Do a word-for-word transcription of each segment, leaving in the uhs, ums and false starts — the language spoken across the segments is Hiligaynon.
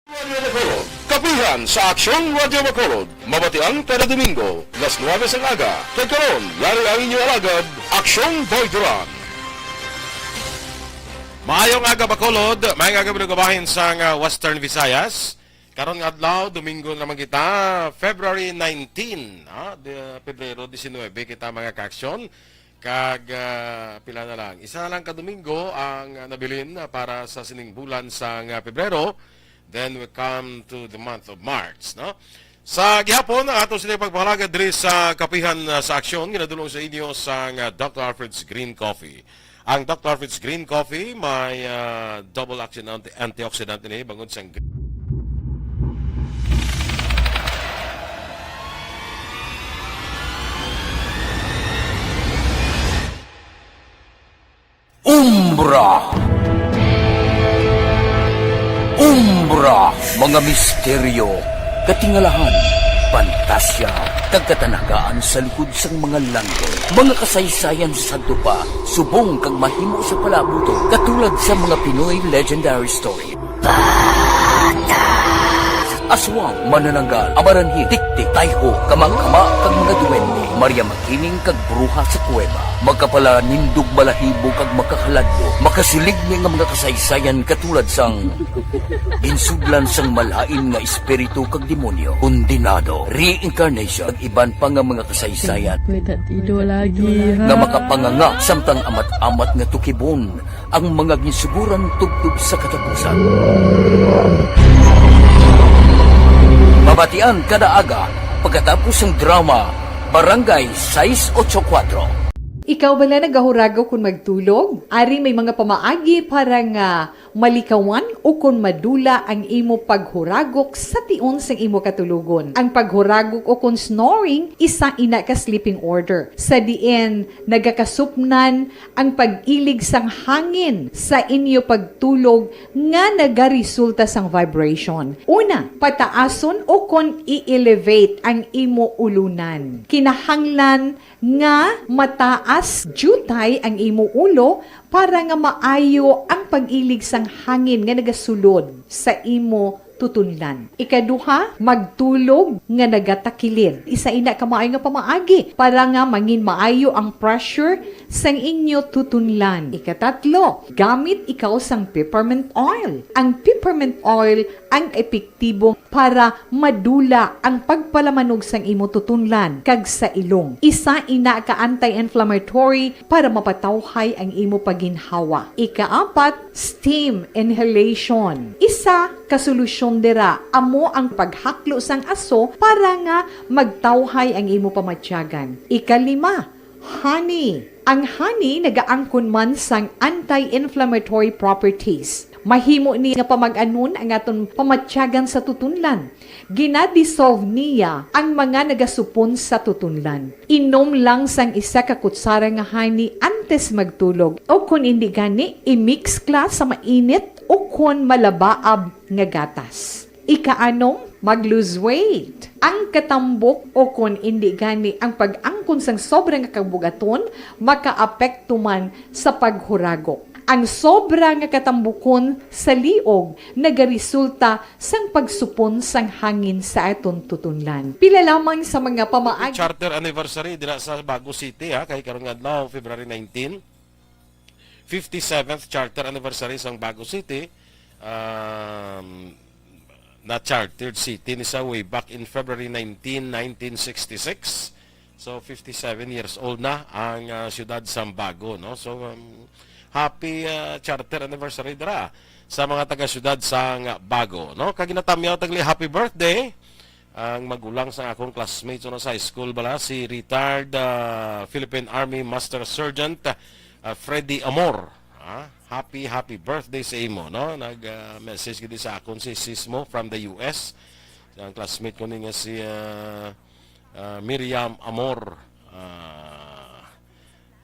Radio Bacolod. Kapihan sa Aksyon Radio Bacolod. Mabatian kada Domingo, las nuwebe sang aga. Kag karon, yari ang inyo alagad, Aksyon Boy Duran. Maayong aga, Bacolod. Maayong aga, mga kabahin sang, ah, Western Visayas. Karon nga adlaw, Domingo naman kita, February nineteen. Ah, de, Pebrero diecinuebe kita, mga ka-aksyon. Kag, ah, pila na lang. Isa na lang ka Domingo ang, ah, nabilin, ah, para sa sining bulan sang, ah, Pebrero. Then we come to the month of March, no? Sa gihapon, ang ato sila pagpahalaga diri sa Kapihan, ah, sa Aksyon, ginadulong sa inyo sang, ah, Doctor Alfred's Green Coffee. Ang Doctor Alfred's Green Coffee may, ah, double action anti-, antioxidant ini bangod sang gr- Umbra. Umbra, mga misteryo, katingalahan, pantasya, kag katanagaan sa likod sang mga langit. Mga kasaysayan sadto pa, subong kag mahimo sa palabuton, katulad sa mga Pinoy legendary story. Aswang, manananggal, amaranhit, tiktik, tayho, kamangkama, kag mga duwende, Maria Makiling kag bruha sa kuweba, makapalanindog balahibo kag makahaladlok, makasiligni nga mga kasaysayan katulad sang ginsudlan sang malain nga espiritu kag demonyo, kondenado, reincarnation, kag iban pa nga mga kasaysayan Wait, that ido lagi, ha? nga makapanganga samtang amat-amat nga tukibon ang mga ginsuguran tubtob sa katapusan. Mabatian kada aga pagkatapos sang drama Barangay sais ocho kuwatro. Ikaw bala nagahuragok kon magtulog? Ari may mga pamaagi para nga malikawan ukon madula ang imo paghuragok sa tion sang imo katulogon. Ang paghuragok ukon snoring, isa ina ka sleeping order, sa diin nagakasupnan ang pag-ilig sang hangin sa inyo pagtulog nga nagaresulta sang vibration. Una, pataason ukon i-elevate ang imo ulunan. Kinahanglan nga mataas diutay ang imo ulo para nga maayo ang pag-ilig sang hangin nga nagasulod sa imo tutunlan. Ikaduha, magtulog nga nagatakilid. Isa ina ka maayo nga pamaagi para nga mangin maayo ang pressure sang inyo tutunlan. Ikatatlo, gamit ikaw sang peppermint oil. Ang peppermint oil ang epektibo para madula ang pagpalamanog sang imo tutunlan kag sa ilong. Isa ina ka anti-inflammatory para mapatawhay ang imo pagginhawa. Ikaapat, steam inhalation. Isa ka solusyon dira amo ang paghaklo sang aso para nga magtawhay ang imo pamatyagan. Ikalima, honey. Ang honey nagaangkon man sang anti-inflammatory properties. Mahimo ni nga pamag-anon ang aton pamatyagan sa tutunlan. Gina-dissolve niya ang mga nagasupon sa tutunlan. Inom lang sang isa ka kutsara nga honey antes magtulog, o kon indi gani, i-mix ka sa mainit o kon malabaab nga gatas. Ikaanom, mag-lose weight. Ang katambok o kon indi gani ang pag-angkon sang sobra nga kabugaton makaapekto man sa paghuragok. Ang sobra nga katambukon sa liog nagaresulta sang pagsupon sang hangin sa aton tutunlan. Pila lamang sa mga pamaagi. Charter anniversary dira sa Bago City, ha, kay karon nga adlaw, February nineteen. Fifty-seventh charter anniversary sang Bago City. Um, na-chartered city ni sa way back in February nineteen, nineteen sixty-six. So, fifty-seven years old na ang, ah, siyudad sang Bago, no? So, um, happy, ah, charter anniversary dira sa mga taga-siyudad sang Bago, no? Kag ginatamyaw tagli happy birthday ang magulang sa akong classmate, no, sa high school bala, si retired, ah, Philippine Army Master Sergeant, ah, Freddy Amor. Ah, happy, happy birthday sa imo, no? Nag, ah, message gid sa akon si Sismo from the U S. Ang classmate ko ni nga si, ah, ah, Miriam Amor, ah,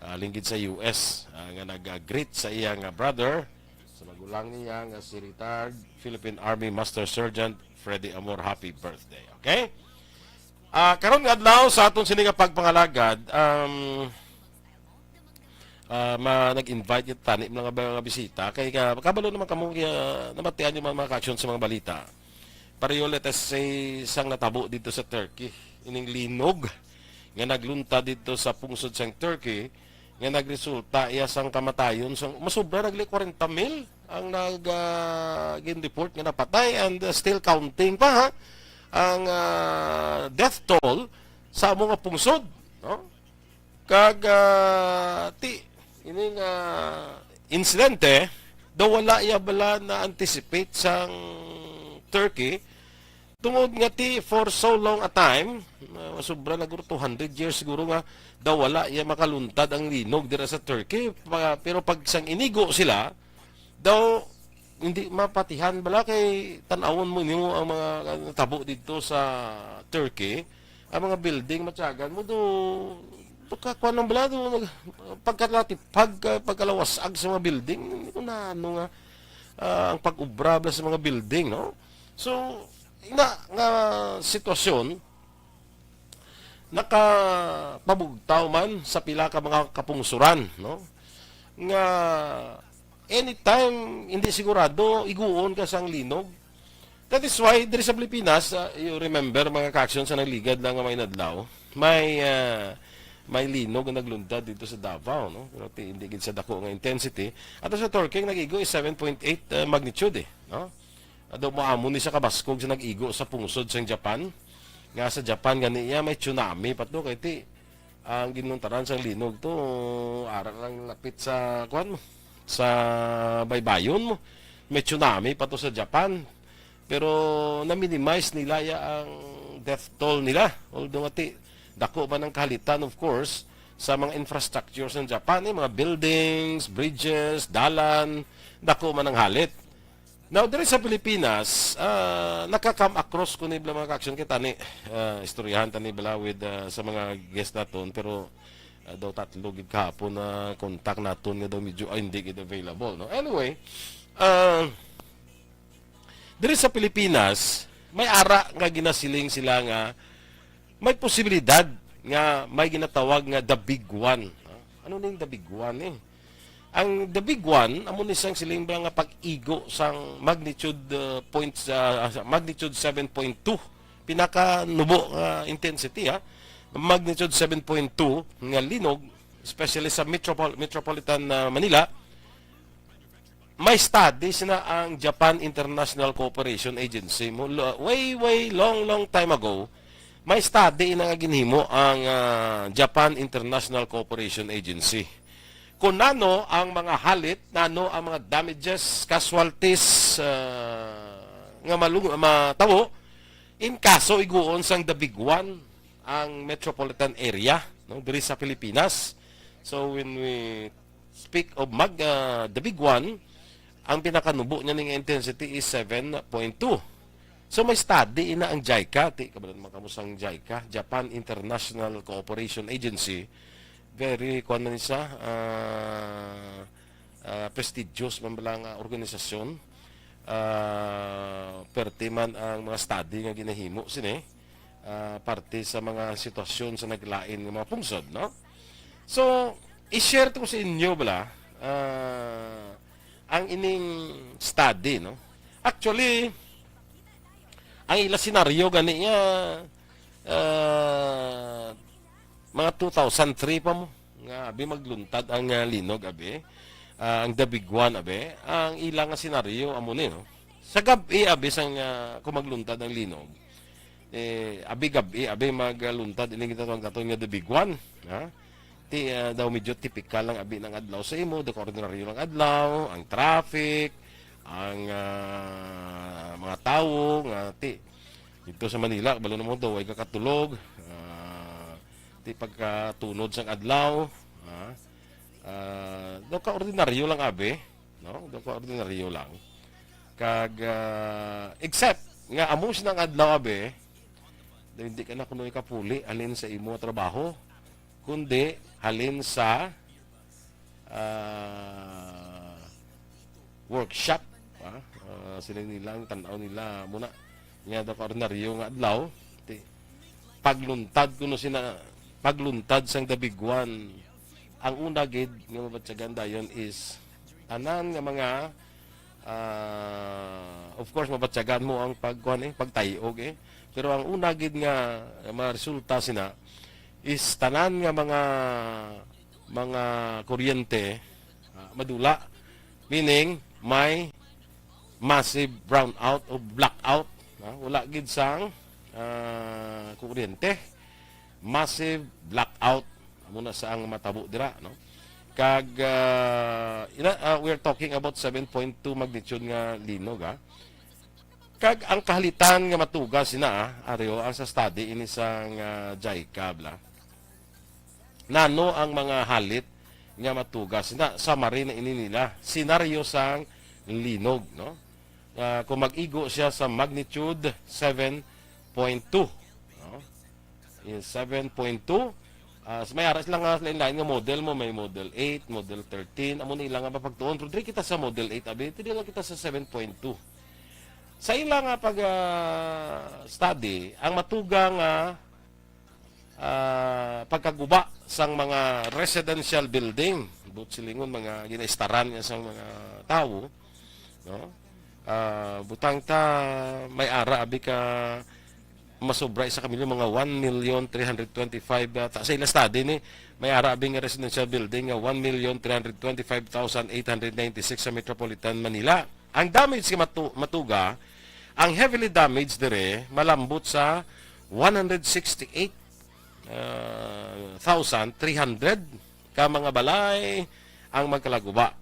ah, linggid sa U S, ah, nga nag-greet sa iya nga brother, sa magulang niya nga si retired Philippine Army Master Sergeant Freddy Amor. Happy birthday, okay? Ah, karon nga adlaw sa aton sini nga pagpangalagad, um, ah, ma-, nag-invite kita ni mga, mga bisita kay ka-, kabalo naman kamo kaya nabatian yung mga, mga ka-aksyon sa mga balita. Pareho, let us say, sang natabo dito sa Turkey. Ining linog nga nagluntad dito sa pungsod sang Turkey, nga nagresulta iya sang kamatayon sang, masubra nagli kwarenta mil ang nag, ah, gin-report nga napatay, and, ah, still counting pa, ha, ang, ah, death toll sa amo nga pungsod, no? Kag, ah, ti, ini nga insidente, daw wala iya bala na-anticipate sang Turkey, tungod nga ti for so long a time, ah, sobra na guro two hundred years siguro nga daw wala iya makaluntad ang linog dira sa Turkey. Pa-, pero pag sang inigo sila, daw hindi mapatihan bala kay tan-awon mo nimo ang mga natabo didto sa Turkey, ang mga building, matyagan mo do, pagkakuan lang bala do, nag-, pagkalati-, pagka-, pagkalawasag sa mga building, hindi ko na ano nga, ah, ang pag-ubra bala sa mga building, no? So, ina nga sitwasyon, nakapabugtaw man sa pila ka mga kapungsuran, no? Nga anytime, hindi sigurado, iguon ka sang linog. That is why, diri sa Pilipinas, ah, you remember, mga ka-aksyon, sa nagligad lang nga mga inadlaw, may, ah, may linog nga nagluntad dito sa Davao, no? Pero ti-, hindi gid sa dako nga intensity. Ato sa Turkey, nag-igo is seven point eight, ah, magnitude, eh, no? Daw mo amo ni sa kabaskog sa nag-igo sa pungsod sang Japan. Nga sa Japan gani iya may tsunami pa to, kay ti ang ginluntaran sang linog to, ara lang lapit sa, kuan mo, sa baybayon mo. May tsunami pa to sa Japan. Pero na-minimize nila ya ang death toll nila. Although nga ti, dako man ang kahalitan, of course, sa mga infrastructures ng Japan, eh, mga buildings, bridges, dalan, dako man ang halit. Now, diri sa Pilipinas, ah, nakaka-come across ko ni bala, mga ka-aksyon, kita ni, ah, istoryahan ta ni bala with, ah, sa mga guest naton, pero, ah, daw tatlo gid kahapon na contact naton nga daw medyo, ay, hindi gid available, no? Anyway, ah, diri sa Pilipinas, may ara nga ginasiling sila nga may posibilidad nga may ginatawag nga the big one. Ah, ano ning the big one, eh? Ang the big one, amo ni sang siling ba nga pag-igo sang magnitude, uh, points, uh, sa magnitude seven point two, pinakanubo nga intensity, ha? Magnitude seven point two nga linog, especially sa metropol-, metropolitan, uh, Manila, may study sina ang Japan International Cooperation Agency mo, lo-, way, way, long, long time ago. May study ina nga ginhimo ang, ah, Japan International Cooperation Agency. Kung nano ang mga halit, nano ang mga damages, casualties, ah, nga malung-, matabo in kaso iguon sang the big one ang metropolitan area, no, diri sa Pilipinas. So when we speak of mag-, ah, the big one, ang pinakanubo niya ning intensity is seven point two. So may study ina ang JICA, ti, kabalo naman kamo sang JICA, Japan International Cooperation Agency. Very, kuwan man siya, ah, ah, prestigious man bala nga organisasyon. Ah, perte man ang mga study nga ginahimo sini, ah, parte sa mga sitwasyon sa naglain nga mga pungsod, no? So, i-share ko sa inyo bala, ah, ang ining study, no? Actually, ang ila senaryo gani nga, ah, mga two thousand three pa mo nga abi magluntad ang, ah, linog abi, ah, ang the big one abi, ang ila nga senaryo amo ni, no? Sa gab-i abi sang, ah, kung magluntad ang linog, eh, abi gab-i abi magluntad ini ginatawag naton nga the big one, ha? Ti, ah, daw medyo tipikal lang abi ng adlaw sa imo, daw ka ordinaryo lang adlaw, ang traffic, ang, ah, mga tawo nga ti dito sa Manila, balo na mo daw, way ka katulog, ah, ti pagkatunod sang adlaw, ah, ah, daw ka ordinaryo lang abi, no? Daw ka ordinaryo lang. Kag, ah, except nga amo sinang adlaw abi, daw hindi ka na kuno ikapuli halin sa imo trabaho, kundi halin sa, ah, workshop, ah, ah, sila nila ang tan-aw nila muna nga daw ka ordinaryo nga adlaw. Ti, pagluntad kuno sina, pagluntad sang the big one, ang una gid nga mabatyagan dayon is tanan nga mga Ah, of course, mabatyagan mo ang pagkuan, eh, pagtayog, eh. Pero ang una gid nga maresulta sina is tanan nga mga, mga kuryente, ah, madula. Meaning, may massive brownout o blackout, ah, wala gid sang, ah, kuryente. Massive blackout. Amo na sa ang matabo dira, no? Kag, ah, ina, ah, we are talking about seven point two magnitude nga linog, ah. Kag ang kahalitan nga matuga sina, ah, ari, oh, ang sa study ini sang, ah, JICA, bla. Nano ang mga halit nga matuga sina? Summary na ini nila. Senaryo sang linog, no? Ah, kung mag-igo siya sa magnitude seven point two, no? Is seven point two. Ah, may ara sila nga lain-lain nga model mo, may model eight, model thirteen, amo na ila nga mapagtuon. Pero diri kita sa model eight, abi, diri lang kita sa seven point two. Sa ila nga pag, ah, study, ang matuga nga, ah, pagkaguba sang mga residential building, buot silingon, mga ginaistaran niya sang mga tawo, no? Ah, butang ta, may ara abi ka masobra isa ka milyon, mga one million three hundred twenty-five, ah, ta, sa ila study ni, may ara abi nga residential building nga one million three hundred twenty-five thousand eight hundred ninety-six sa Metropolitan Manila. Ang damage nga matu-, matuga, ang heavily damaged dire malambot sa one hundred sixty-eight, ah, thousand three hundred ka mga balay ang magkalaguba.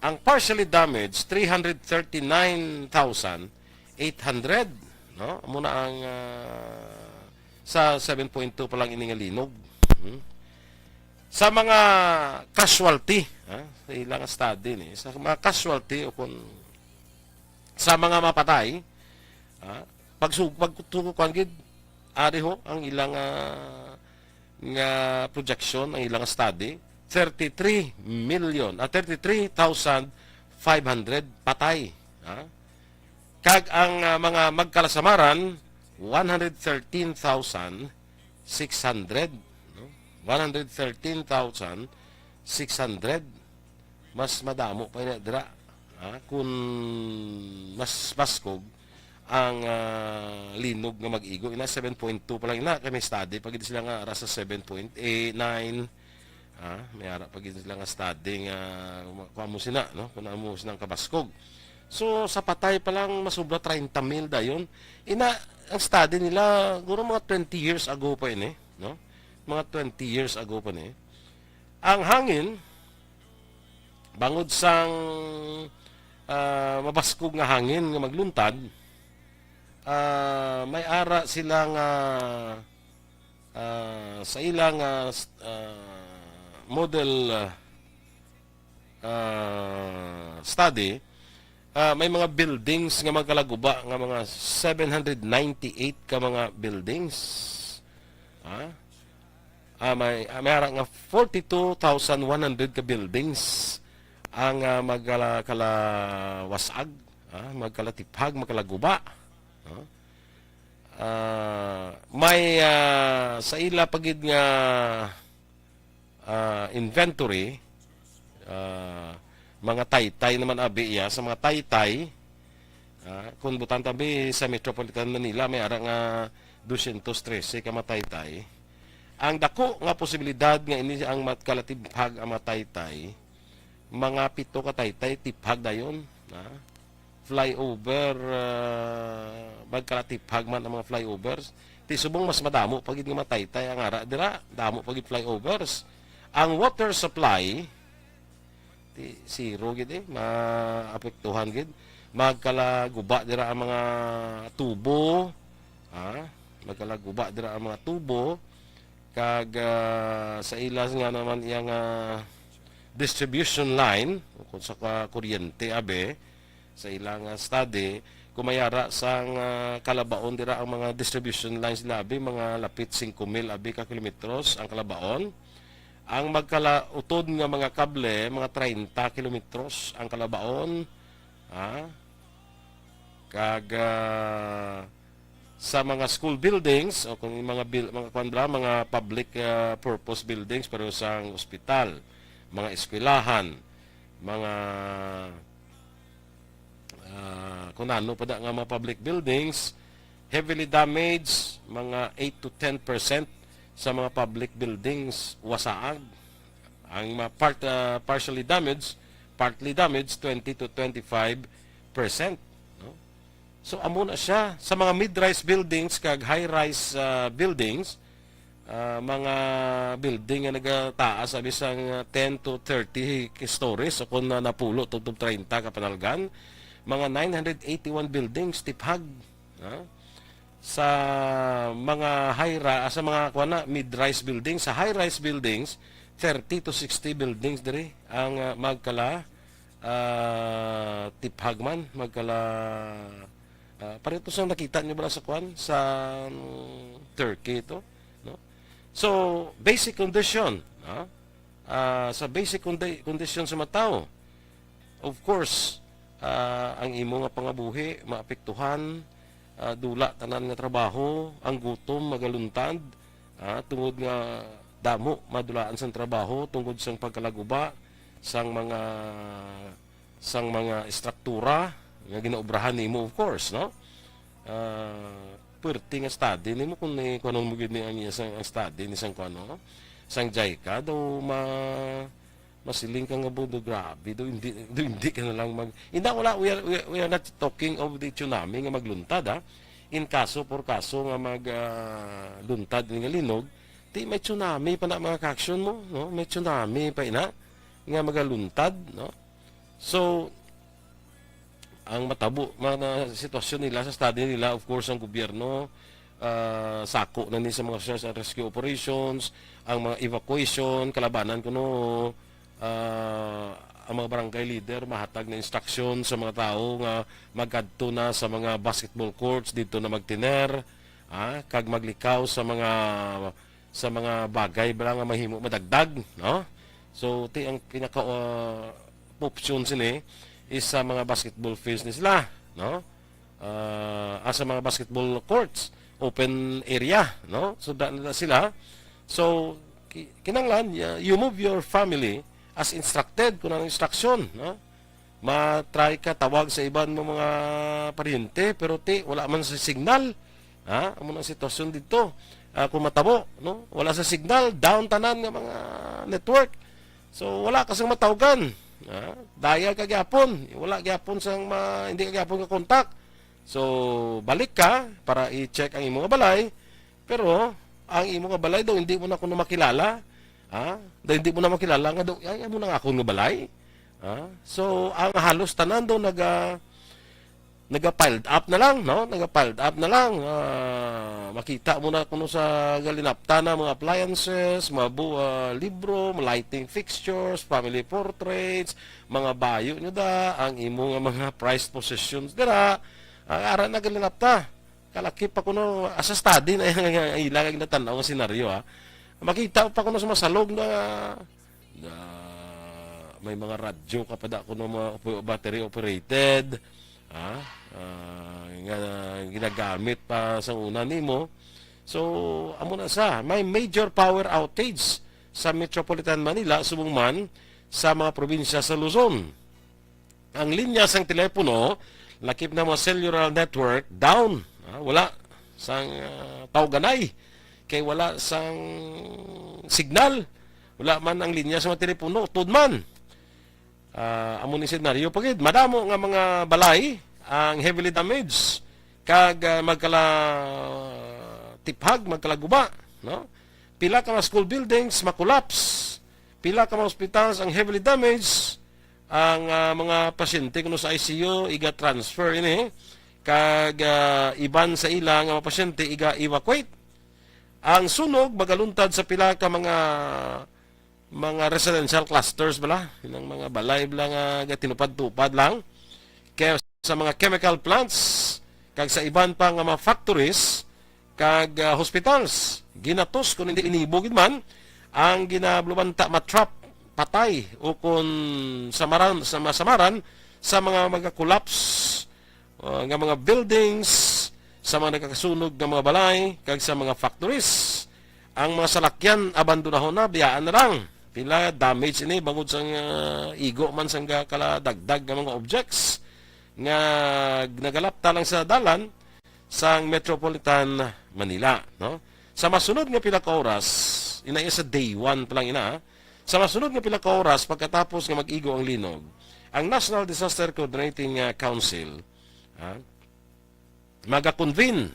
Ang partially damaged, three hundred thirty-nine thousand eight hundred, no? Amo na ang, ah, sa seven point two pa lang ini nga linog. Hmm? Sa mga casualty, ha? Sa ilang study ni, sa mga casualty o kung sa mga mapatay, ha? Pagsug-, pagtukuan gid, ari ho ang ilang, ah, nga projection, ang ilang study, thirty-three million, ah, thirty-three thousand five hundred patay, ha? Kag ang, ah, mga magkalasamaran, one hundred thirteen thousand six hundred, no? One hundred thirteen thousand six hundred. Mas madamo pa ina dira, ha? Kung mas baskog ang, ah, linog nga mag-igo, ina seven point two pa lang ina, kay may study pa gid sila nga ara sa seven point eight, nine. Ah, may ara pa gid sila nga study nga kuha mo sina, no? Kung amo sina ang kabaskog. So, sa patay pa lang, masobra treinta mil dayon. Ina, ang study nila, guro mga twenty years ago pa ini, no? Mga twenty years ago pa ni. Ang hangin, bangod sang, ah, mabaskog nga hangin nga magluntad, ah, may ara sila nga, ah, sa ilang, ah, s-, ah, model, ah, ah, study, ah, may mga buildings nga magkalaguba nga mga seven hundred ninety-eight ka mga buildings. Ah? Ah, may, ah, may ara nga forty-two thousand one hundred ka buildings ang, ah, magkala-, kalawasag, ah, magkalatiphag, magkalaguba. Ah? Ah, may, ah, sa ila pa gid nga, ah, inventory, ah, mga taytay naman abi iya, sa mga taytay, ah, kung butang tabi sa Metropolitan Manila, may ara nga dosyentos trese ka mga taytay. Ang dako nga posibilidad nga ini ang mat-, kalatiphag ang mga taytay, mga pito ka taytay tiphag dayon, ha? Flyover, ah, magkalatiphag man ang mga flyovers. Ti subong mas madamo pa gid nga mataytay ang ara dira, damo pa gid flyovers. Ang water supply, ti zero gid eh, maapektuhan gid. Magkalaguba dira ang mga tubo, ha? Magkalaguba dira ang mga tubo. Kag, ah, sa ilas nga naman iyang, ah, distribution line, o kung sa ka-, kuryente, abi, sa ilang, ah, study, kung may ara sang, ah, kalabaon dira ang mga distribution lines nila, abi, mga lapit singko mil, abi, ka kilometros ang kalabaon. Ang magkalautod nga mga kable, mga treinta kilometros ang kalabaon. Ha? Kag, ah, sa mga school buildings, o kung yung mga bil-, mga, kwan ba, mga public, ah, purpose buildings, pero sa ospital, mga eskwelahan, mga ah, kung ano pa da nga mga public buildings, heavily damaged, mga eight to ten percent sa mga public buildings wasaag. Ang mga part, ah, partially damaged, partly damaged, twenty to twenty-five percent, no? So, amo na siya. Sa mga mid-rise buildings kag high-rise, ah, buildings, ah, mga building nga nagataas sa bisang, ah, ten to thirty stories, o kung na napulo tubtob treinta ka panalgan, mga nine hundred eighty-one buildings tiphag, ha? Sa mga high ra-, sa mga, kuwan na, mid-rise buildings, sa high-rise buildings, thirty to sixty buildings diri ang, ah, magkala, ah, tiphag man, magkala, ah, pareho to sa nakita nyo ba sa, kuwan, sa, mm, Turkey to, no? So, basic condition, ha? Ah, sa basic condi-, condition sa mga tao, of course, ah, ang imo nga pangabuhi maapektuhan, ah, dula tanan nga trabaho, ang gutom magaluntad, ah, tungod nga damo madulaan sang trabaho tungod sang pagkalaguba sang mga, sang mga estruktura nga ginaobrahan nimo, of course, no? Ah, perti nga study nimo kung ni, kung ano mo gid ni ang iya sang, ang study ni sang kuno, sang JICA daw ma-, masiling ka nga, "Bo, do, grabe, do, hindi, do, hindi ka na lang mag-," Hindi, wala, we are, we are, we are not talking of the tsunami nga magluntad, ha. In kaso, por kaso nga mag, ah, luntad nga linog, ti may tsunami pa na, mga ka-aksyon mo, no? May tsunami pa ina nga magaluntad, no? So, ang matabo, mga na sitwasyon nila, sa study nila, of course, ang gobyerno, ah, sako na ni sa mga search and rescue operations, ang mga evacuation, kalabanan kuno, ah, ang mga barangay leader mahatag na instruction sa mga tao nga magkadto na sa mga basketball courts, didto na magtiner, ah, kag maglikaw sa mga, sa mga bagay bala nga mahimo madagdag, no? So, ti ang pinaka, ah, option sini is sa mga basketball fields ni sila, no? Ah, ah, sa mga basketball courts, open area, no? So, da na sila. So, ki-, kinahanglan, ah, you move your family as instructed, kung anong instruction, no? Ma-try ka tawag sa iban mo mga paryente, pero ti, wala man sa signal. Ha? Amo na ang sitwasyon dito. Ah, kung matabo, no? Wala sa signal, down tanan nga mga network. So, wala ka sang matawgan. Ha? Dial ka gyapon. Wala gyapon sang ma-, hindi ka gyapon ka kontak. So, balik ka para i-check ang imo nga balay. Pero, ang imo nga balay daw, hindi mo na kuno makilala. Ha? Daw, hindi mo na makilala nga daw, "Ay, amo na nga akon nga balay." Ha? So, ang halos tanan daw naga-, naga-piled up na lang, no? Naga-piled up na lang. Ah, makita mo na kuno sa galinapta na mga appliances, mga bu-, ah, libro, mga lighting fixtures, family portraits, mga bayo nyo da, ang imo nga mga prized possessions dira. Ang ara na galinapta. Kalakip pa kuno, asa study na yan, nga ila nga ginatan-aw nga senaryo, ha. Makita pa kuno sa masalog na, na may mga radyo ka pa da kuno, mga opo-, battery operated, ha, ah, nga ginagamit pa sa una nimo. So, amo na sa, may major power outage sa Metropolitan Manila, subong man sa mga probinsya sa Luzon. Ang linya sang telepono, lakip na mga cellular network, down. Ah, wala sang, ah, tawganay. Kay wala sang signal. Wala man ang linya sa mga telepono, tuod man. Ah, amo ni senaryo pa gid. Madamo nga mga balay ang heavily damaged kag, ah, magkala tiphag, magkalaguba, no? Pila ka mga school buildings ma-collapse. Pila ka mga hospitals ang heavily damaged. Ang, ah, mga pasyente kuno sa I C U, iga-transfer ini, kag, ah, iban sa ila nga mga pasyente, iga-evacuate. Ang sunog magaluntad sa pila ka mga, mga residential clusters bala, ilang mga balay bala nga gatinupad-tupad lang. Kaya sa mga chemical plants, kag sa iban pa nga mga factories, kag, ah, hospitals. Ginatos, kung hindi inibo gid man, ang ginablubanta matrap, patay, o kung samaran, sa masamaran, sa mga magka-collapse, ah, nga mga buildings, sa mga nagakasunog nga mga balay, kag sa mga factories. Ang mga salakyan, abandonahon na, biyaan na lang. Pila damage ini, bangod sa, ah, igo man sang kala dagdag nga mga objects. nga nagalapta lang sa dalan sang Metropolitan Manila, no? Sa masunod nga pila ka oras, ina iya sa day one pa lang ina, ha? Sa masunod nga pila ka oras pagkatapos nga mag-igo ang linog, ang National Disaster Coordinating, ah, Council, ha, maga-convene.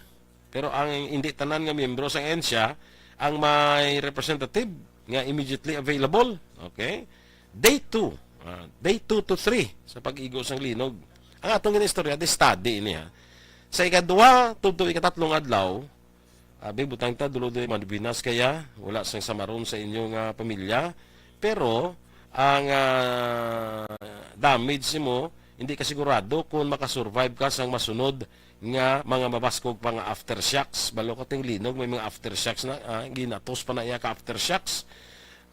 Pero ang hindi tanan nga miyembro sang ahensya ang may representative nga immediately available. Okay? Day two, ah, day two to three sa pag-igo sang linog. Ang atong ginaistorya, di study ini, ha. Sa ikaduha, tubto ikatatlong adlaw, abi, butang ta, dulod, eh, malubinas kaya, wala sang samaron sa inyo nga pamilya. Pero, ang, ah, damage nimo, hindi ka sigurado kung makasurvive ka sang masunod nga mga mabaskog pa nga aftershocks. Balo ka ting linog, may mga aftershocks na, ah, ginatos pa na iya ka aftershocks.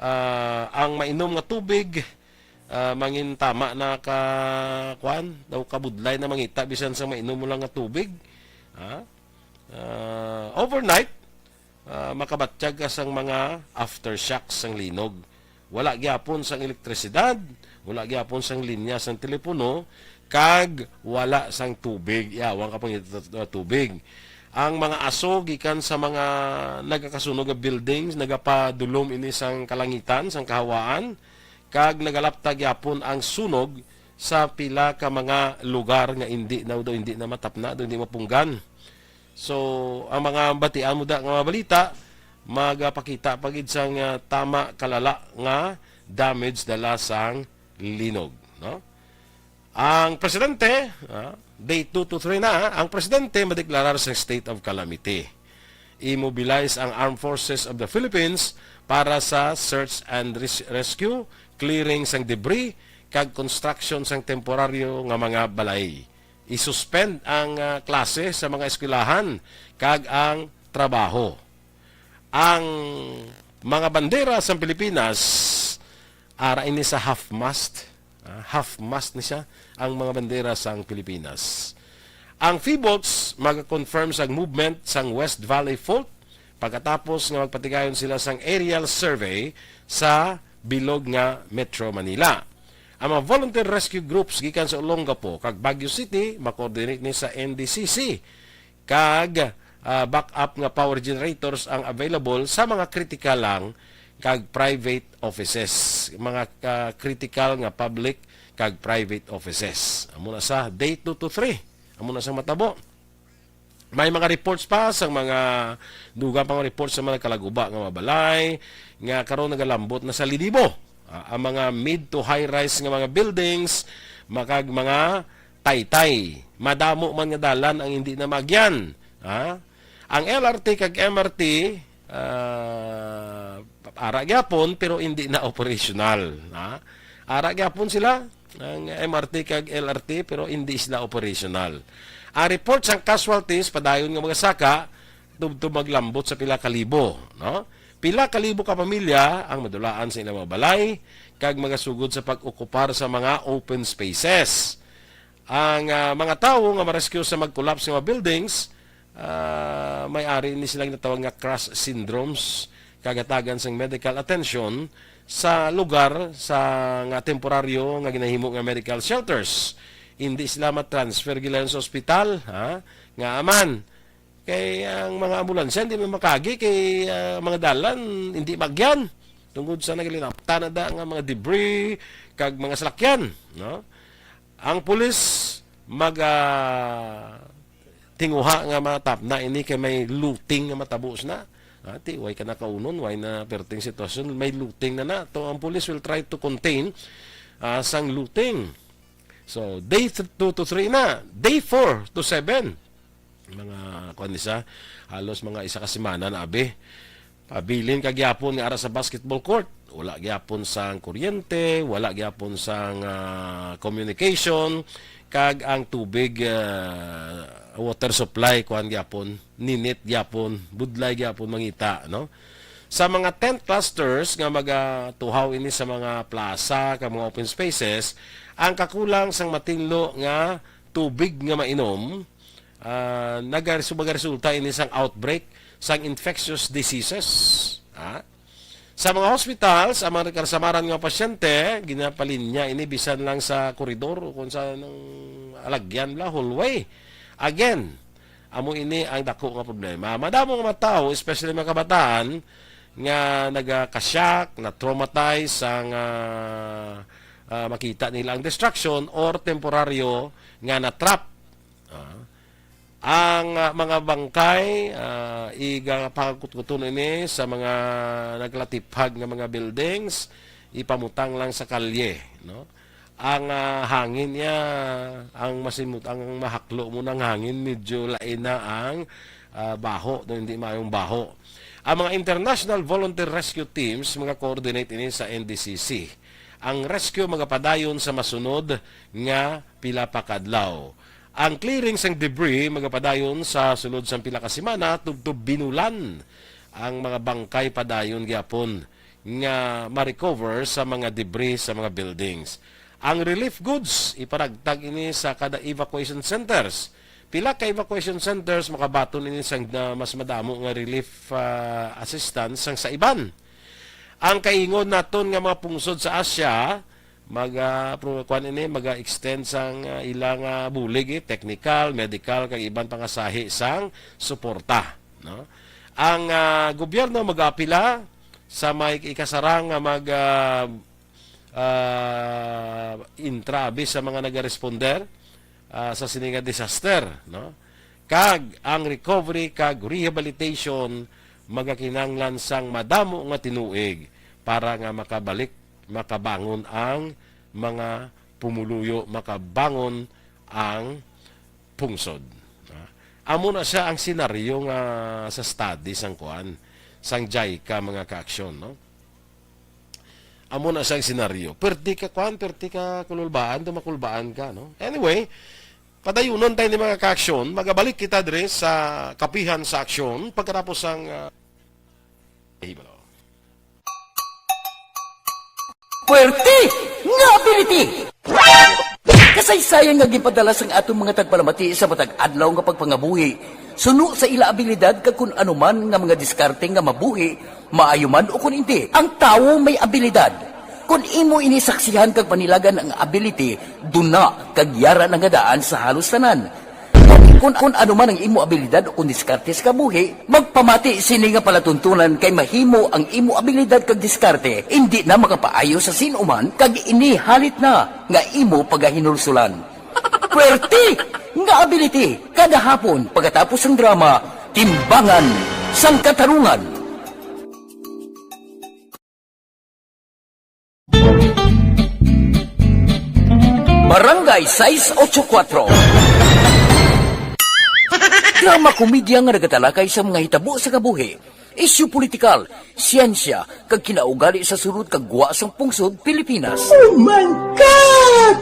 Ah, ang mainom nga tubig, ah, mangin tama na ka, kuan, daw kabudlay na mangita bisan sa mainom mo lang nga tubig. Ha? Ah, overnight, ah, makabatyag ka sang mga aftershocks sang linog. Wala gyapon sang elektrisidad, wala gyapon sang linya sang telepono, kag wala sang tubig. Yawa ka pang tubig. Ang mga aso gikan sa mga nagakasunog nga buildings nagapadulom ini sang kalangitan, sang kahawaan, kag nagalapta gyapon ang sunog sa pila ka mga lugar nga hindi na daw, hindi na matapna, daw hindi mapunggan. So, ang mga batian mo da nga mga balita, magapakita pa gid sang, ah, tama kalala nga damage dala sang linog, no? Ang presidente, ah, day two to three na, ah, ang presidente madeklarar sa state of calamity. I-mobilize ang Armed Forces of the Philippines para sa search and res-, rescue, clearing sang debris, kag construction sang temporaryo nga mga balay. I-suspend ang, ah, klase sa mga eskwelahan kag ang trabaho. Ang mga bandera sa Pilipinas, ara ini sa half-mast. Ah, half-mast ni siya ang mga bandera sang Pilipinas. Ang PHIVOLTS mag-confirm sa movement sang West Valley Fault pagkatapos nga magpatigayon sila sang aerial survey sa bilog nga Metro Manila. Ang mga volunteer rescue groups gikan sa Olongapo kag Baguio City ma-coordinate ni sa N D C C, kag, ah, backup nga power generators ang available sa mga critical lang kag private offices, mga, ah, critical nga public kag private offices. Amo na sa day two to three. Amo na sa matabo. May mga reports pa sa mga dugang pang reports sa mga kalaguba nga mga balay nga karon nagalambot na sa linibo. Ah, ang mga mid to high rise nga mga buildings, makag mga taytay. Madamo man nga dalan ang hindi na magyan. Ha? Ang L R T kag M R T, ah, ara gyapon pero hindi na operational. Ha? Ara gyapon sila, ang M R T kag L R T, pero hindi sila operational. Ang report sang casualties, padayon nga mga saka, tubtob maglambot sa pila ka libo, no? Pila ka libo ka pamilya ang madulaan sa ilang mga balay kag magasugod sa pag-okupar sa mga open spaces. Ang, ah, mga tawo nga ma-rescue sa mag-collapse nga mga buildings, ah, may ari ni silang natawag nga crash syndromes, kag hatagan sang medical attention sa lugar sa nga temporaryo nga ginahimo nga medical shelters. Hindi sila ma-transfer gilayon sa ospital, ha? Nga aman, kay ang mga ambulansya hindi man makagi kay, ah, mga dalan hindi magyan tungod sa nagalinapta na da nga mga debris kag mga salakyan, no? Ang pulis mag, ah, tinguha nga matapna ini kay may looting nga matabo na. Ati, way ka nakaunon, way na perting sitwasyon, may looting na na. To, ang pulis will try to contain, ah, sang looting. So, day th-, two to three na. Day four to seven. Mga, kuwan ni siya, halos mga isa ka semana na, abi. Pabilin ka gyapon nga ara sa basketball court. Wala gyapon sang kuryente, wala gyapon sang, ah, communication, kag ang tubig, ah, water supply, kuwan gyapon, ninit gyapon, budlay gyapon mangita, no? Sa mga tent clusters nga magatuhaw ini sa mga plaza kag mga open spaces, ang kakulang sang matinlo nga tubig nga mainom, ah, nagaresu-, magaresulta ini sang outbreak sang infectious diseases. Ha? Sa mga hospital, sa mga kasamaran nga pasyente, ginapalinya ini bisan lang sa koridor o kung sa nang alagyan la, hallway. Again, amo ini ang dako nga problema. Madamo nga mga tawo, especially mga kabataan, nga nagaka-shock, na-traumatize sang, ah, ah, makita nila ang destruction or temporaryo nga na-trap. Ah, ang, ah, mga bangkay, ah, igapangkutkuton ini sa mga naglatipag nga mga buildings, ipamutang lang sa kalye, no? Ang, ah, hangin niya, ang masimut-, ang mahaklo mo ng hangin, medyo lain na ang, ah, baho, no? Hindi maayong baho. Ang mga International Volunteer Rescue Teams, mga coordinate ini sa N D C C. Ang rescue magapadayon sa masunod nga pila pa ka adlaw. Ang clearing sang debris magapadayon sa sulod sang pila ka semana tubtob binulan. Ang mga bangkay padayon gyapon nga ma-recover sa mga debris sa mga buildings. Ang relief goods, iparagtag ini sa kada evacuation centers. Pila ka evacuation centers makabaton ini sang, ah, mas madamo nga relief, ah, assistance sang sa iban? Ang kaingon naton nga mga pungsod sa Asia, mag, ah, pro-, kuwan ini, mag-extend sang, ah, ilang, ah, bulig, eh, technical, medical, kag iban pa nga sahi sang suporta, no? Ang, ah, gobyerno mag-apila sa may ikasarang nga mag, ah, ah, intra abi sa mga nagaresponder, ah, sa sini nga disaster, no? Kag ang recovery kag rehabilitation magakinahanglan sang madamo nga tinuig para nga makabalik, makabangon ang mga pumuluyo, makabangon ang pungsod. Ah, amo na siya ang senaryo nga sa study sang kuan, sang JICA, mga kaaksyon, no? Amo na siya ang senaryo. Perti ka kuan, perti ka kululbaan, tumakulbaan ka, no? Anyway, padayunon tayo ni mga kaaksyon. Magabalik kita dire sa kapihan sa aksyon pagkatapos sang, ah, hibalo. Puwerte nga ability! Kasaysayan nga ginpadala sang aton mga tagpalamati sa matag adlaw nga pagpangabuhi, suno sa ila abilidad kag kun ano man nga mga diskarte nga mabuhi, maayo man o kun indi. Ang tawo may abilidad. Kun imo ini saksihan kag panilagan ang ability, duna kag yara na nga daan sa halos tanan. Kun, kun ano man ang imo abilidad o kun diskarte sa kabuhi, magpamati sini nga palatuntunan kay mahimo ang imo abilidad kag diskarte indi na makapaayo sa sin-o man kag ini halit na nga imo pagahinulsulan. Puwerte nga ability kada hapon pagkatapos sang drama, Timbangan sang Katarungan. Barangay sais ocho kuwatro. Drama komedya nga nagatalakay sa mga hitabo sa kabuhi, isyu politikal, siyensya, kag kinaugali sa sulod kag gwa sang pungsod Pilipinas. Oh my God!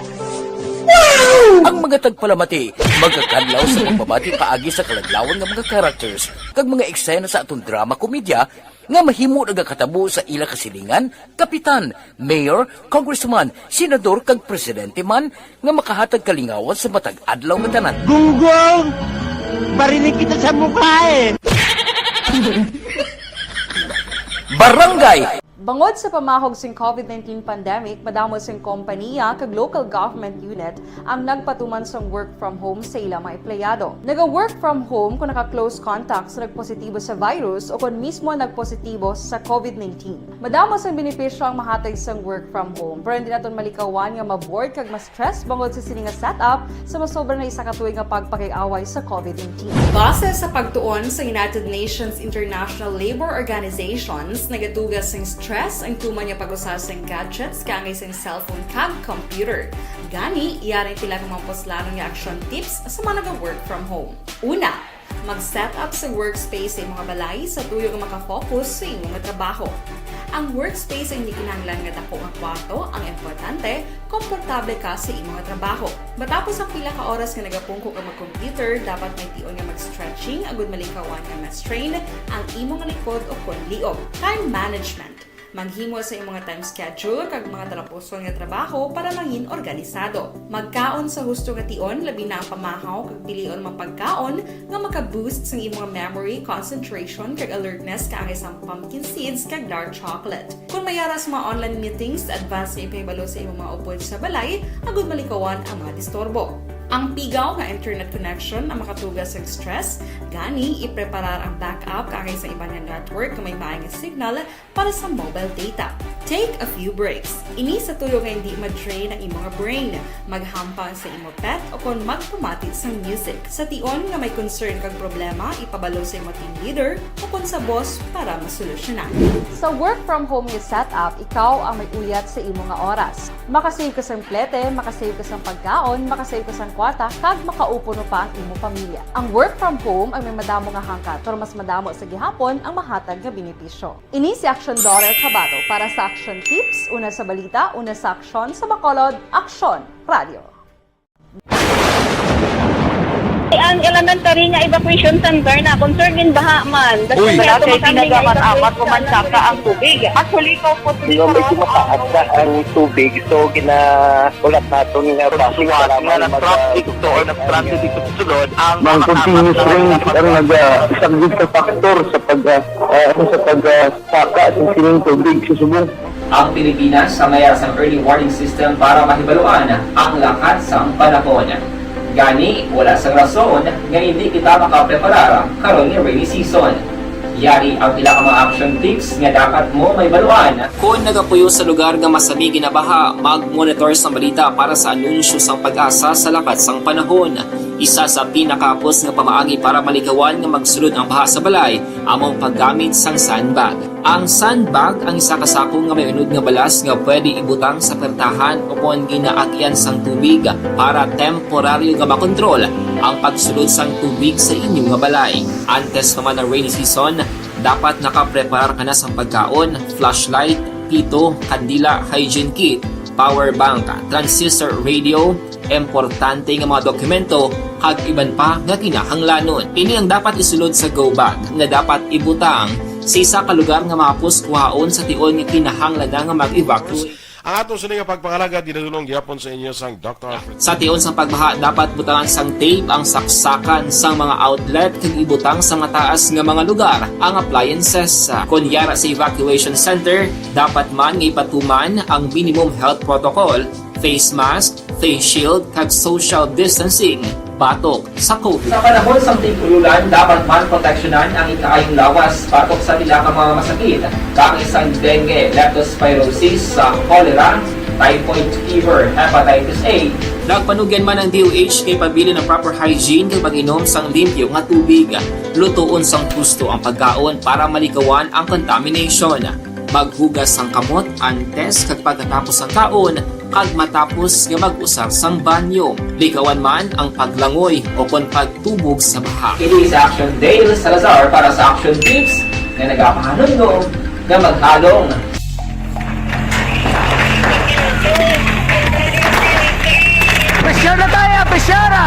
Wow! Ang mga tagpalamati magakadlaw sa pagpamati paagi sa kaladlawan nga mga characters kag mga eksena sa aton drama komedya nga mahimo nagakatabo sa ila kasilingan, kapitan, mayor, congressman, senador, kag presidente man nga makahatag kalingawan sa matag adlaw nga tanan. Gunggong! Barinig kita sa mukha eh! Barangay Bangod sa pamahog sing COVID nineteen pandemic, madamo sing kompaniya kag local government unit ang nagpatuman sang work from home sa ila mga empleyado. Naga-work from home kon naka-close contact sa nagpositibo sa virus o kon mismo nagpositibo sa COVID nineteen. Madamo sang benepisyo ang mahatag sang work from home, pero hindi naton malikawan nga ma-bored kag ma-stress bangod sa sini nga setup sa masobra na isa ka tuig nga pagpakig-away sa COVID nineteen. Base sa pagtuon sa United Nations International Labour Organizations, nagatuga sing stress ang tuman nga pag-usa sing gadgets kaangay sing cellphone kag computer. Gani, yari ang pila ka mga puslanon nga action tips sa mga naga-work from home. Una, mag-set up sa workspace sa imo nga balay sa tuyo nga makafocus sa imo nga trabaho. Ang workspace ay hindi kinahanglan nga dako nga kwarto, ang importante, komportable ka sa imo nga trabaho. Matapos ang pila ka oras nga nagapungko ka mag-computer, dapat may tion nga mag-stretching agud malikawan nga ma-strain ang imo nga likod o kon liog. Time management. Maghimo sa imo nga time schedule kag mga talapuson nga trabaho para mangin organisado. Magkaon sa husto nga tion, labi na ang pamahaw kag pilion mga pagkaon nga maka-boost sang imo nga memory, concentration, kag alertness kaangay sang pumpkin seeds kag dark chocolate. Kung may ara sa mga online meetings, advance nga ipahibalo sa imo mga upod sa balay agud malikawan ang mga disturbo. Ang pigaw nga internet connection ang makatuga sa stress, gani ipreparar ang backup kaangay sa iban nga network nga may maay nga signal para sa mobile data. Take a few breaks. Ini sa tuyo nga hindi ma-drain ang imo nga brain. Maghampang sa imo pet o kon magpamati sang music. Sa tion nga may concern kag problema, ipabalo sa imo team leader o kon sa boss para masolusyonan. Sa work from home nga setup, ikaw ang may uyat sa imo nga oras. Makasave ka sang plete, makasave ka sang pagkaon, makasave ka sang kwarta, kag makaupo no pa ang imo pamilya. Ang work from home ang may madamo nga hangkat, pero mas madamo sa gihapon ang mahatag nga benepisyo. Ini si Action Daughter Kabato para sa Action Tips, una sa balita, una sa aksyon, sa Bacolod, Aksyon Radio. Ang elementary nga evacuation center na concern in baha man. Uy. Wala kay pinagamat-amat, umansaka ang tubig. Actually, ikaw po, Nga medyo mataas na ang tubig, so ginahulat naton nga basi nga kailangan nag-traffic to or nag-transit dito sa sulod ang mga continuous rain ang nag-, ah, isang big factor sa pag, ah, ah, ano, sa pag, ah, saka sa sining tubig sa subong. Ang Pilipinas ang may sang early warning system para mahibaluan ang lakat sang panahon. Gani, wala sang rason nga hindi kita makapreparar karon nga rainy season. Yari ang pila ka mga action tips nga dapat mo mahibaluan. Kon nagapuyo sa lugar nga masami ginabaha, mag-monitor sang balita para sa anunsyo sang PAGASA sa lakat sang panahon. Isa sa pinakahapos nga pamaagi para malikawan nga magsulod ang baha sa balay amo ang paggamit sang sandbag. Ang sandbag ang isa ka sako nga may unod nga balas nga pwede ibutang sa pertahan o kon ginaagyan sang tubig para temporaryo nga makontrol ang pagsulod sang tubig sa inyo nga balay. Antes pa man ang rainy season, dapat nakapreparar ka na sang pagkaon, flashlight, pito, kandila, hygiene kit, power bank, transistor radio, importante nga mga dokumento, kag iban pa nga kinahanglanon. Ini ang dapat isulod sa go bag nga dapat ibutang sa isa ka lugar nga mahapos kuhaon sa tion nga kinahanglan na nga mag-evacuate. Ang aton sini nga pagpangalagad ginadul-ong gihapon sa inyo sang Doctor Alfred. Sa tion sang pagbaha, dapat butangan sang tape ang saksakan sang mga outlet kag ibutang sa mataas nga mga lugar ang appliances. Kon yara sa evacuation center, dapat man nga ipatuman ang minimum health protocol, face mask, face shield, kag social distancing batok sa COVID. Sa panahon sang tig-ululan, dapat man proteksyonan ang ikaayong lawas batok sa pila ka mga masakit, kaangay sang dengue, leptospirosis, sa cholera, typhoid fever, hepatitis A. Nagpanugyan man ang D O H nga ipabilin ang proper hygiene kag pag-inom sang limpyo nga tubig. Lutoon sang husto ang pagkaon para malikawan ang contamination. Maghugas sang kamot antes kag pagkatapos sang kaon, kag matapos nga mag-usar sang banyo. Likawan man ang paglangoy o kon pagtubog sa baha. Ini si Action Dale Salazar para sa Action Tips nga nagapahanumdom nga maghalong. Pressure na tayo! Pressure na!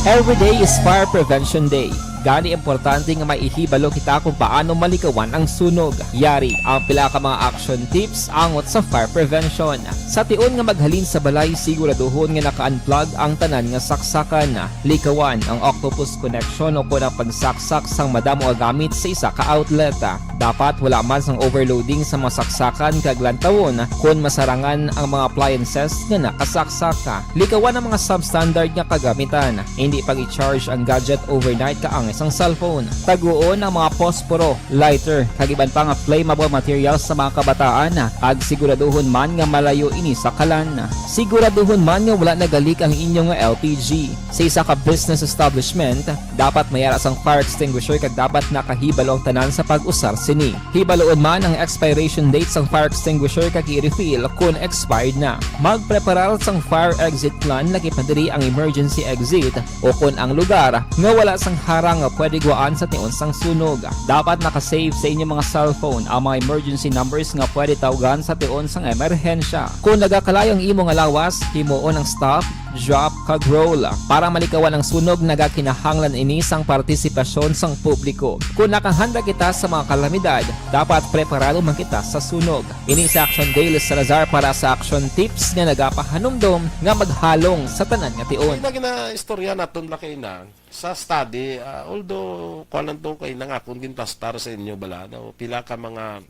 Every day is Fire Prevention Day. Gani, importante nga may ihibalo kita kung paano malikawan ang sunog. Yari ang pila ka mga action tips angot sa fire prevention. Sa tion nga maghalin sa balay, siguraduhon nga naka-unplug ang tanan nga saksakan. Likawan ang octopus connection o kon ang pagsaksak sang madamo nga gamit sa isa ka outlet. Dapat wala man sang overloading sa mga saksakan kag lantawon kon masarangan ang mga appliances nga nakasaksak. Likawan ang mga substandard nga kagamitan. Indi pag-i-charge ang gadget overnight kaangay sang cellphone. Taguon ang mga posporo, lighter, kag iban pa nga flammable materials sa mga kabataan, kag siguraduhon man nga malayo ini sa kalan. Siguraduhon man nga wala nagalik ang inyo nga L P G. Sa isa ka business establishment, dapat may ara sang fire extinguisher kag dapat nakahibalo ang tanan sa pag-usar sini. Hibaluon man ang expiration date sang fire extinguisher kag i-refill kon expired na. Magpreparar sang fire exit plan, lakip na diri ang emergency exit o kon ang lugar nga wala sang harang nga pwede gwaan sa tion sang sunog. Dapat naka-save sa inyo mga cellphone ang mga emergency numbers nga pwede tawgan sa tion sang emerhensya. Kon nagakalayo ang imo nga lawas, himuon ang stop, drop, kag roll. Para malikawan ang sunog, nagakinahanglan ini sang partisipasyon sang publiko. Kung nakahanda kita sa mga kalamidad, dapat preparado man kita sa sunog. Ini si Action Dale Salazar para sa Action Tips nga nagapahanumdom nga maghalong sa tanan nga tion. Ina ginaistorya naton, lakay na, sa study, ah, although kuan lang to kay nangakon ginplastar sa inyo bala, no? Pila ka mga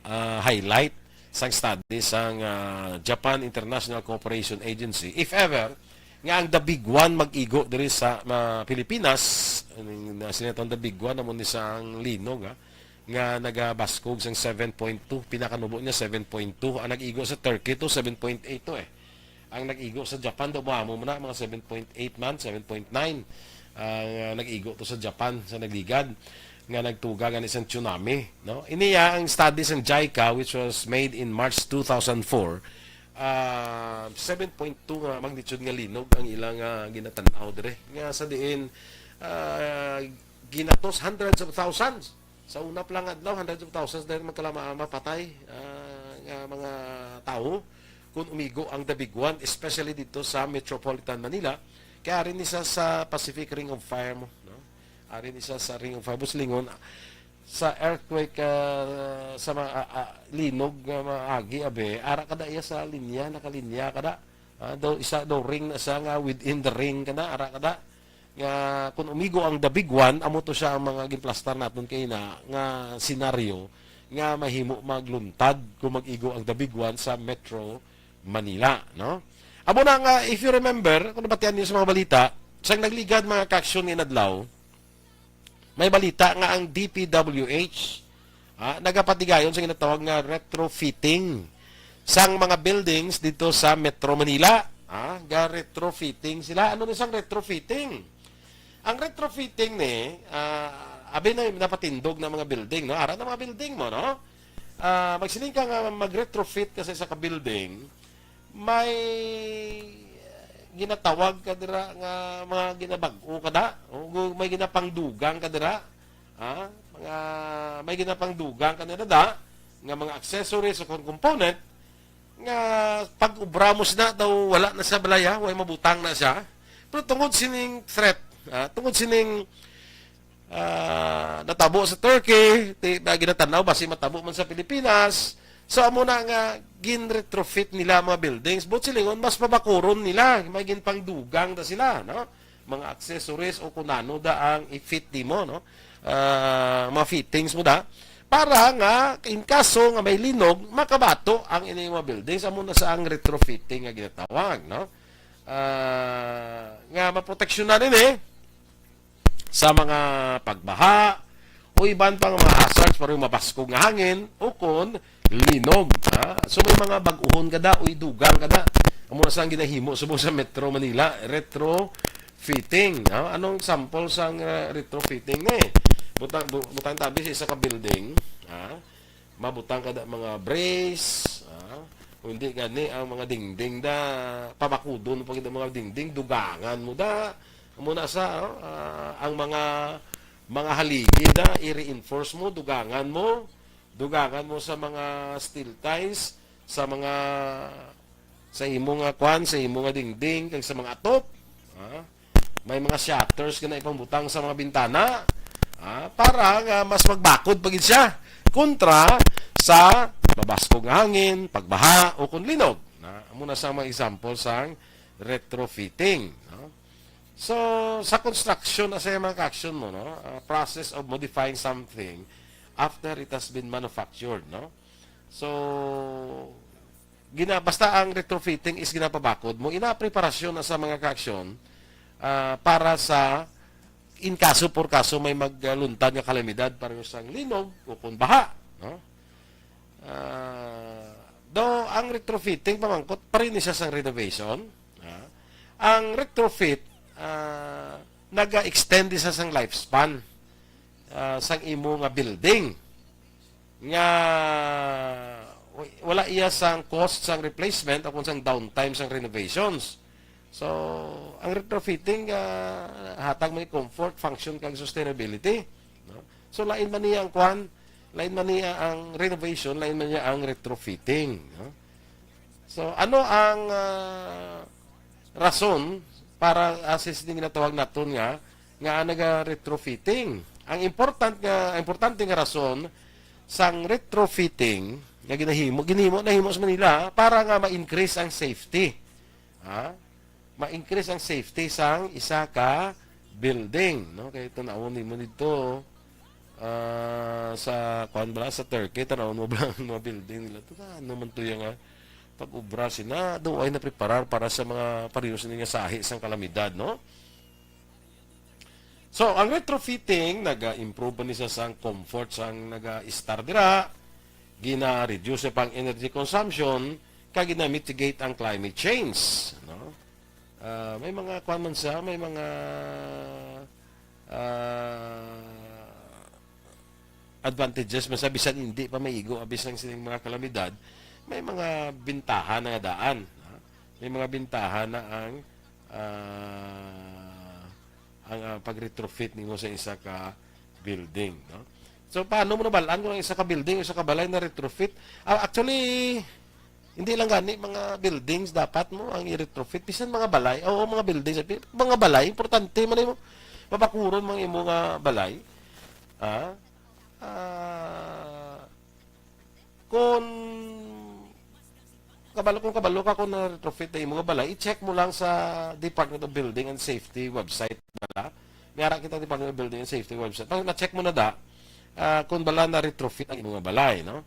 ah, highlight sang study sang, ah, Japan International Cooperation Agency, if ever, nga ang the big one mag-igo diri sa, ah, Pilipinas, ang, na sinatawag the big one, amo ni sang linog, ha, nga nagabaskog sang seven point two, pinakanubo niya seven point two, ang nag-igo sa Turkey to seven point eight to, eh. Ang nag-igo sa Japan daw, mo na, mga seven point eight man, seven point nine. Ang nag-igo to sa Japan, sa nagligad, nga nagtuga gani sang tsunami, no? Ini ya ang study sang JICA, which was made in March two thousand four. Ah, seven point two nga magnitude nga linog ang ilang, ah, ginatan-aw dire. Nga sa diin, ah, ginatos hundreds of thousands. Sa una pa lang adlaw, hundreds of thousands dahil magkalama-ama patay, ah, nga mga tawo kung umigo ang the big one, especially dito sa Metropolitan Manila. Kaya ari ni sa, sa Pacific Ring of Fire mo, no? Ari ni sa, sa Ring of Fire, Buslingon, sa earthquake, ah, sa mga, ah, ah, linog nga maagi, abe, ara kada iya sa linya, nakalinya kada. Ah, daw isa, daw ring na siya nga within the ring ka na, ara kada. Nga kung umigo ang the big one, amo to siya ang mga ginplastar naton kay na nga senaryo nga mahimo magluntad kung mag-igo ang the big one sa Metro Manila, no? Amo na nga, if you remember, kung nabatian niyo sa mga balita, sang nagligad mga kaaksyon nga inadlaw, may balita nga ang D P W H, ah, nagapatigayon sa ginatawag nga retrofitting sang mga buildings dito sa Metro Manila. Ah, ga retrofitting sila. Ano ni sang retrofitting? Ang retrofitting ni, ah, abi na napatindog na mga building, no? Ara na mga building mo, no? Ah, magsiling ka nga mag-retrofit ka sa isa ka building, may ginatawag ka dira nga mga ginabag-o ka da, o gu-, may ginapangdugang ka dira, ha? Mga, may ginapangdugang ka dira da, nga mga accessories o kon component, nga pag-ubra mo sina daw wala na sa balaya, way mabutang na siya. Pero tungod sining threat, ha? Tungod sining ah, natabo sa Turkey, ti, ba, ginatanaw, basi matabo man sa Pilipinas. So, amo na nga, gin-retrofit nila ang mga buildings. But silingon, mas pabakuron nila, may ginpangdugang na sila, no? Mga accessories o kung ano da ang i-fit nimo, no? Ah, mga fittings mo da. Para nga, in kaso nga may linog, makabato ang inyong mga buildings. Amo na sa ang retrofitting nga ginatawag, no? Ah, nga maproteksyonan ini sa mga pagbaha o iban pa nga mga hazards, pareho mabaskog nga hangin o kon linog, ha? So, may mga bag-uhon kada o idugang kada. Amo na sang ginahimo subong sa Metro Manila, retrofitting, ha? Anong sample sang, uh, retrofitting ni? Butang, bu-, butang tabi sa isa ka building, ha? Mabutang kada mga brace, ha? O hindi gani ang mga dingding da, pabakudon pa gid ang mga dingding, dugangan mo da. Amo na sa, oh, ah, ang mga, mga haligi da, i-reinforce mo, dugangan mo, dugangan mo sa mga steel ties, sa mga, sa imo nga kwan, sa imo nga dingding, kag sa mga atop. Ha? May mga shutters ka na ipambutang sa mga bintana, ah, para nga mas magbakod pa gid siya kontra sa mabaskog nga hangin, pagbaha, o kung linog. Na, amo na sa mga example sang retrofitting, no? So, sa construction, asa yung mga action mo, no? Ah, process of modifying something after it has been manufactured, no? So, gina-, basta ang retrofitting is ginapabakod mo, ina preparasyon na sa mga kaaksyon, ah, para sa in kaso por kaso may magluntad nga kalamidad pareho sang linog o kung baha, no? Ah, do ang retrofitting pamangkot pa rin siya sang renovation, ah. Ang retrofit, ah, naga-extend siya sang lifespan, ah, sang imo nga building. Nga wa-, wala iya sang cost sang replacement o kung sang downtime sang renovations. So, ang retrofitting, ah, hatag may comfort, function, kag sustainability, no? So, lain man niya ang kwan, lain man niya ang renovation, lain man niya ang retrofitting, no? So, ano ang, ah, rason para, ah, sa sining ginatawag naton nga, nga naga-retrofitting? Ang important nga, importante nga rason sang retrofitting nga ginahimo, ginhimo, nahimo sa Manila para nga ma-increase ang safety. Ha? Ma-increase ang safety sang isa ka building, no? Kay tan-awon nimo didto, ah, sa, kuwan bala, sa Turkey, tan-awon mo bala ang mga building nila. Ito na, ano man to yung, ah, pag-ubra sila, daw ay napreparar para sa mga pareho sini nga sahi sang kalamidad, no? So, ang retrofitting, naga-improve pa ni siya sang comfort sang naga-estar dira, gina-reduce pa ang energy consumption, kag gina-mitigate ang climate change, no? Ah, may mga, kuwan man siya, may mga, ah, advantages man siya, bisan hindi pa maigo, ah, bisan sining mga kalamidad, may mga bintaha na nga daan, ha? May mga bintaha na ang, ah, ang, ah, pag-retrofit nimo sa isa ka building, no? So, paano mo nabal-an kung ang isa ka building, isa ka balay na retrofit? Ah, actually, hindi lang gani mga buildings dapat mo ang i-retrofit, bisan mga balay. Oo, mga buildings, mga balay, importante man imo. Mabakuron mga imo nga balay. Ah, ah, kung kabalo, kung kabalo ka kung na-retrofit na imo nga balay, i-check mo lang sa Department of Building and Safety website nila. May ara kita Department of Building and Safety website. Pag na-check mo na da, ah, kung bala na-retrofit ang imo nga balay, no?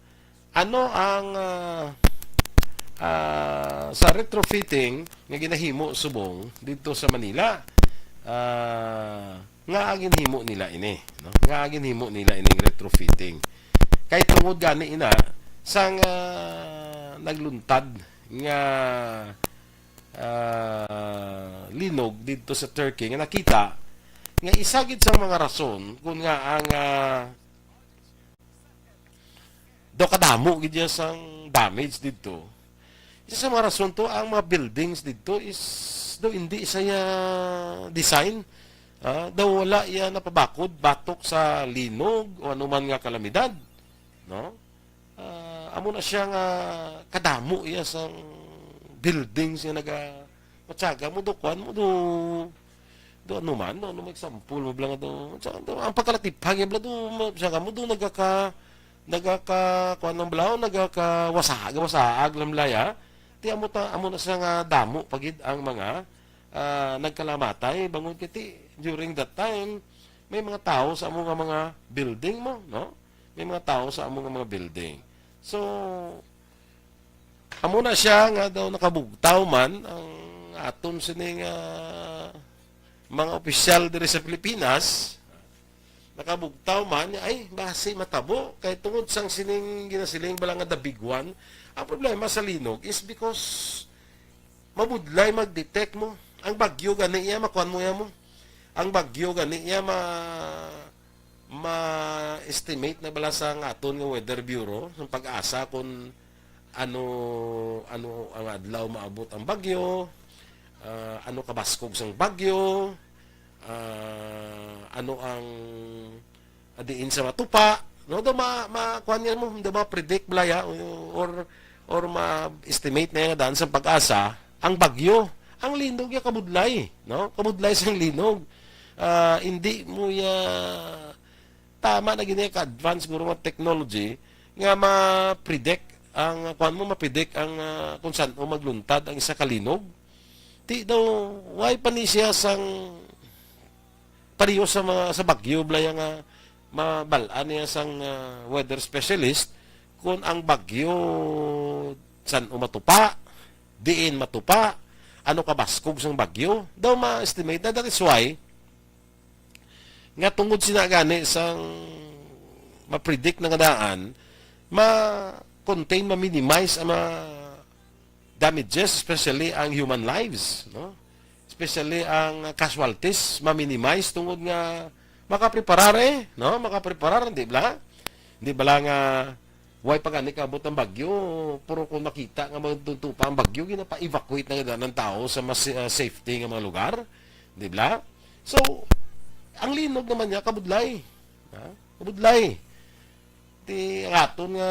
Ano ang, ah, ah, sa retrofitting nga ginahimo subong didto sa Manila? Ah, nga ang ginhimo nila ini, no? Nga ang ginhimo nila ining retrofitting. Kay tungod gani ina sang, ah, nagluntad nga, ah, linog didto sa Turkey nga nakita nga isa gid sang mga rason kung nga ang, ah, daw kadamo gid niya sang damage didto. Isa sa mga rason to, ang mga buildings didto is daw hindi siya design, ah, daw wala iya napabakod batok sa linog o anuman nga kalamidad, no? Ah, amo na siya nga kadamo iya sang buildings nga naga-, matyaga mo do, kuwan mo do, do ano man, do ano mo example mo bala nga do, sa, do, ang pagkalatiphag, bala do, ma-, sa kamo do nagaka-, nagaka-, kuwan lang bala, nagakawasaag, wasaag lang bala, ya. Ti amo ta, amo na siya nga damo pa gid ang mga, ah, nagkalamatay, bangod kay ti, during that time, may mga tawo sa amo nga mga building mo, no? May mga tawo sa amo nga mga building. So, amo na siya nga daw nakabugtaw man ang aton sining, ah, mga opisyal diri sa Pilipinas. Nakabugtaw man, ay, basi matabo. Kay tungod sang sining ginasiling bala nga the big one, ang problema sa linog is because mabudlay mag-detect mo. Ang bagyo gani iya, makuan mo iya mo. Ang bagyo gani iya, ma-, ma-estimate na bala sa nga aton nga Weather Bureau, sa PAGASA, kung ano, ano ang adlaw maabot ang bagyo, ah, ano kabaskog sang bagyo, ah, ano ang, ah, diin sa matupa, no? Daw ma-, ma-, kuwan niya mo, daw ma-predict bala ya, or, or ma-estimate na yan daan sa PAGASA, ang bagyo, ang linog ya kabudlay, no? Kabudlay sang linog. Ah, hindi mo ya, tama na gini ka advance siguro nga technology nga ma-predict ang, kuwan mo, ma-predict ang, ah, kung saan o magluntad ang isa ka linog. Ti daw, why pa ni siya sang pareho sa mga, sa bagyo, bala ya nga mabal-an niya sang, ah, weather specialist kung ang bagyo san-o matupa, diin matupa, ano kabaskog sang bagyo. Daw ma-estimate na. That is why nga tungod sina gani sang ma-predict na nga daan, ma-contain, ma-minimize ang mga damages, especially ang human lives, no? Especially ang casualties, ma-minimize tungod nga makapreparar eh, no? Makapreparar, di bala? Di bala nga, way pa gani kaabot ang bagyo, pero kung makita nga magtutupa ang bagyo, ginapa-evacuate na gid ang tao sa mas, ah, safety nga mga lugar, di bala? So, ang linog naman niya, kabudlay. Ha? Kabudlay. Ti ang aton nga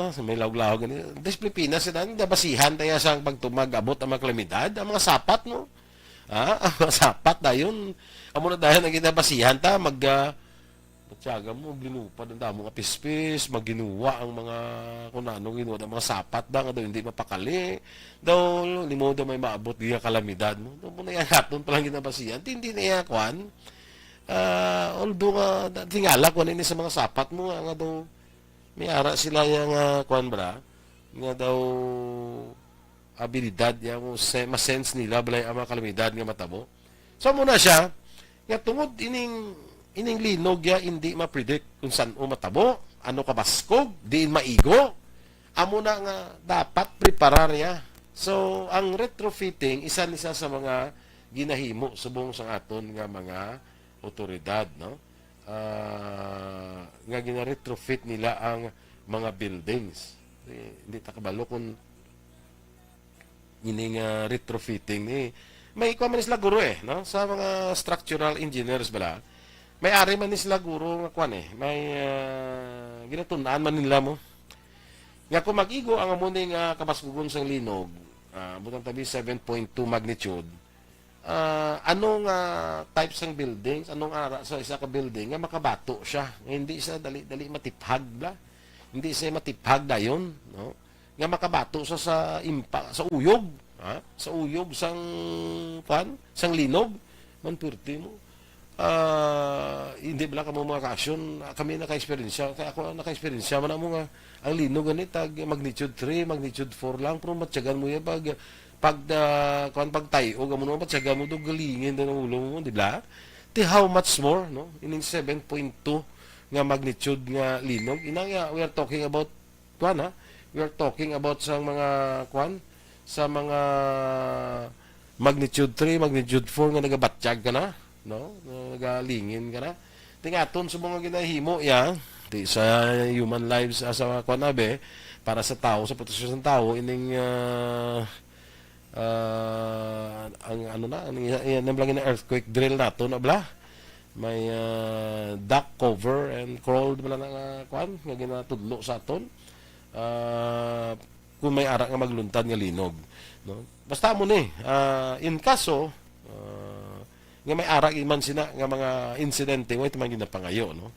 sa may lawag-lawag gani. Des Pilipinas, sila ang nabasihan tayo sa pagtumag abot ang mga kalamidad, ang mga sapat, no? Ah, ang mga sapat dayon. Amo na dayon ang ginabasihan ta, mag, ah, matyaga mo, ginupad ang damo nga pispis, maginuwa ang mga, kung ano, ginuwa ang mga sapat da, nga daw hindi mapakali. Daw, limo daw may maabot di nga kalamidad mo. Daw mo na yan, aton palang ginabasihan. Ti hindi na iya, kwan. Ah, although nga, tingala ko na ini sa mga sapat mo, nga, nga daw, may ara sila yang, ah, kwan ba, nga daw abilidad, yang mo se-, masense nila, balay ang mga kalamidad nga matabo. So, muna siya, nga tungod ining, ining linog ya, hindi ma-predict kung saan o matabo, ano kabaskog, diin maigo, amo na nga dapat preparar niya. So, ang retrofitting, isa ni sa, sa mga ginahimo subong sa aton nga mga otoridad, no? Ah, nga gina-retrofit nila ang mga buildings. Eh, hindi ta kabalo kung ini nga retrofitting ni may kuha man sila guro eh, no? Sa mga structural engineers bala, may ari man ni sila guro nga kuan eh, may ah, ginatun-an man nila mo. Nga kung mag-igo ang amo ni nga kabaskugon sang linog, ah, butang tabi seven point two magnitude, ah, ano nga type sang buildings, anong ara sa isa ka building nga makabato siya, nga hindi siya dali-dali matiphag bla, hindi siya matiphag dayon, no? Nga makabato sa, sa impa, sa uyog, ha? Sa uyog sang, kwan, sang linog, man pirti mo. Ah, hindi bala kamo mga kasyon, kami naka-eksperyensya, kaya ako naka-eksperyensya man mo nga ang linog gani tag magnitude three, magnitude four lang, pero matyagan mo yan pag pag ah, kwan pag tayo, gamo naman matyagan mo do galingin din ang ulo mo, di ba? Ti how much more, no? Ining seven point two nga magnitude nga linog, ina nga we are talking about kwan, ha? We are talking about sa mga kwan, sa mga magnitude three, magnitude four nga nagabatyag ka na, no? Nagalingin ka na. Tingaton sa mga ginahimo ya, di sa human lives, ah, sa kwan, abi, para sa tao, sa proteksyon sa tao, ining ah, ah, ang ano na, ang iya, iya na lang na earthquake drill nato na bla. May ah, duck cover and crawl bala na nga kwan nga ginatudlo sa aton. Ah, kung may ara nga magluntad nga linog, no? Basta mo ni, ah, in kaso ah, nga may ara man sina nga mga insidente, way man ginapangayo, no?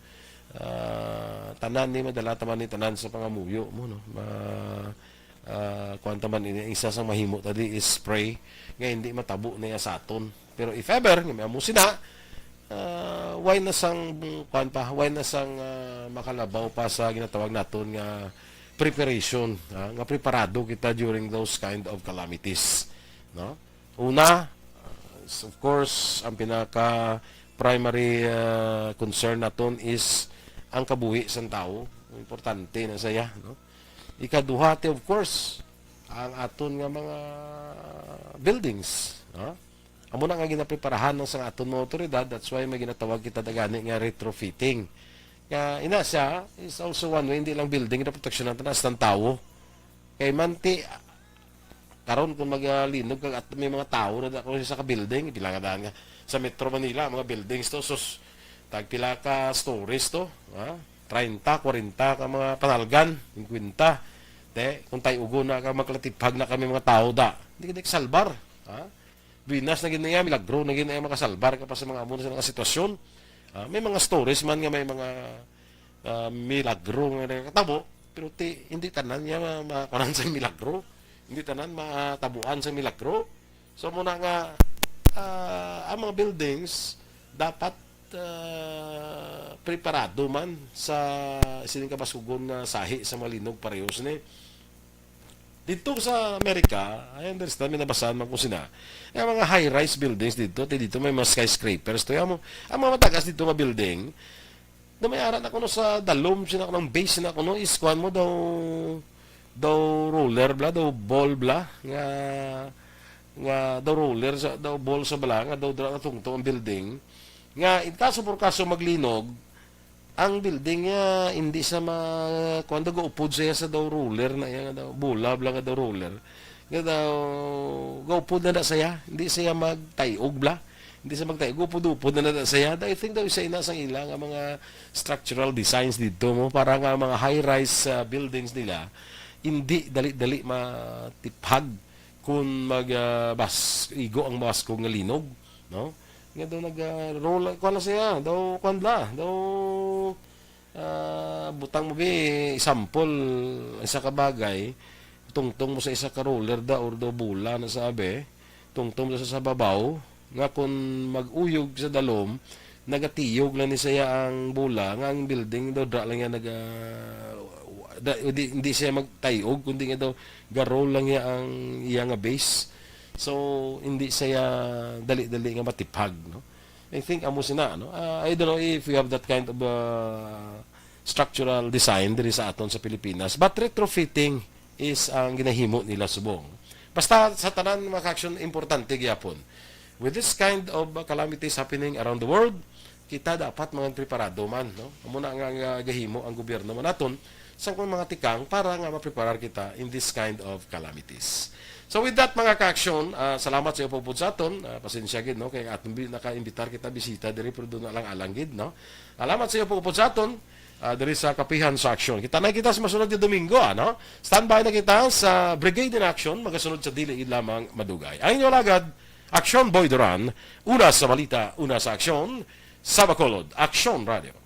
Ah, tanan ni madala taman ni tanan sa pangamuyo mo, no? Ma, ah, kuwan taman ini, isa sang mahimo tadi is pray nga hindi matabo na iya sa aton. Pero if ever nga may amo sina, ah, why na sang, kuwan pa, why na sang ah, makalabaw pa sa ginatawag naton nga preparation, ah, nga preparado kita during those kind of calamities, no? Una, ah, s-, of course, ang pinaka primary ah, concern naton is ang kabuhi sang tawo. Importante na saya, no? Ikaduha, ti, of course, ang aton nga mga buildings, no? Amo na nga ginapreparahan ng sang aton mga otoridad, that's why may ginatawag kita dagani nga retrofitting. Nga ina siya is also one way, hindi lang building na proteksyonan ta na sang tawo. Kay man ti karon kung maglinog kag at may mga tawo na ako sa ka building, pila nga daan nga sa Metro Manila, mga buildings to, sus, tag pila ka stories to, ha? Treinta, kwarenta ka mga panalgan, fifty. Te, kung tay ugo na ka, magkalatiphag na kami mga tao da. Hindi ka salbar, ha? Binas na gid niya, milagro na gid niya makasalbar ka pa sa mga amo sa mga sitwasyon. Ah, may mga stories man nga may mga ah, milagro nga nakatabo, pero ti, hindi tanan niya ma, ma, kuwanan sa milagro. Hindi tanan matabuan sa milagro. So, muna nga, ah, ang mga buildings, dapat ah, preparado man sa sining kabaskugon nga sahi sa mga linog pareho sini. Dito sa Amerika, I understand, may nabasaan man ko sina. Ang mga high-rise buildings dito, ti dito may mga skyscrapers to. Ang mga, ang mga matagas dito nga building, na may ara na kuno sa dalom, sina kuno ang base na kuno is kuan mo daw, daw roller bla, daw ball bla, nga, nga daw roller sa, daw ball sa bala, nga daw dra natungtong ang building. Nga, in kaso por kaso maglinog, ang building niya, hindi sa ma, kuan daw gaupod siya sa daw roller na iya nga daw, bola bla nga daw roller. Nga daw, gaupod na na siya, hindi siya magtayog bla. Hindi sa magtayo, gupod-upod na na siya. I think daw isa ina sang ila nga mga structural designs dito mo para nga mga high-rise, ah, buildings nila hindi dali-dali matiphag kung mag, ah, bas-, igo ang baskog nga linog, no? Nga daw nag, ah, roll, kuwan na siya, daw kuwan la, daw, ah, butang mo bi, example, isa ka bagay, tungtong mo sa isa ka roller da or daw bola na sabi, tungtong mo sa, sa babaw, nga kung mag-uyog sa dalom, nagatiyog lang ni siya ang bola, nga ang building daw dra lang yan naga, da, di, hindi siya magtayog, kundi nga daw garol lang niya ang iya nga base. So, hindi siya dali-dali nga matiphag, no? I think amo sina, no? Ah, I don't know if we have that kind of, ah, structural design diri sa aton sa Pilipinas, but retrofitting is ang ginahimo nila subong. Basta sa tanan, mga ka-aksyon, importante gyapon. With this kind of, uh, calamities happening around the world, kita dapat mga preparado man, no? Amo na nga, nga gahimo ang gobyerno man naton sa kung mga tikang para nga mapreparar kita in this kind of calamities. So with that, mga ka-aksyon, ah, salamat sa iyo pagpud sa aton. Ah, pasensya gid, no, kay aton bi-, naka-imbitar kita bisita diri, pero doon na lang alang gid, no. Salamat sa iyo pagpud sa aton, ah, diri sa Kapihan sa Aksyon. Kita na kita sa masunod nga Domingo, ano? Standby na kita sa Brigade in Action, magasunod sa dili lamang madugay. Ang inyo lagad, Action Boy Duran, una sa balita, una sa aksyon, sa Bacolod, Aksyon Radio.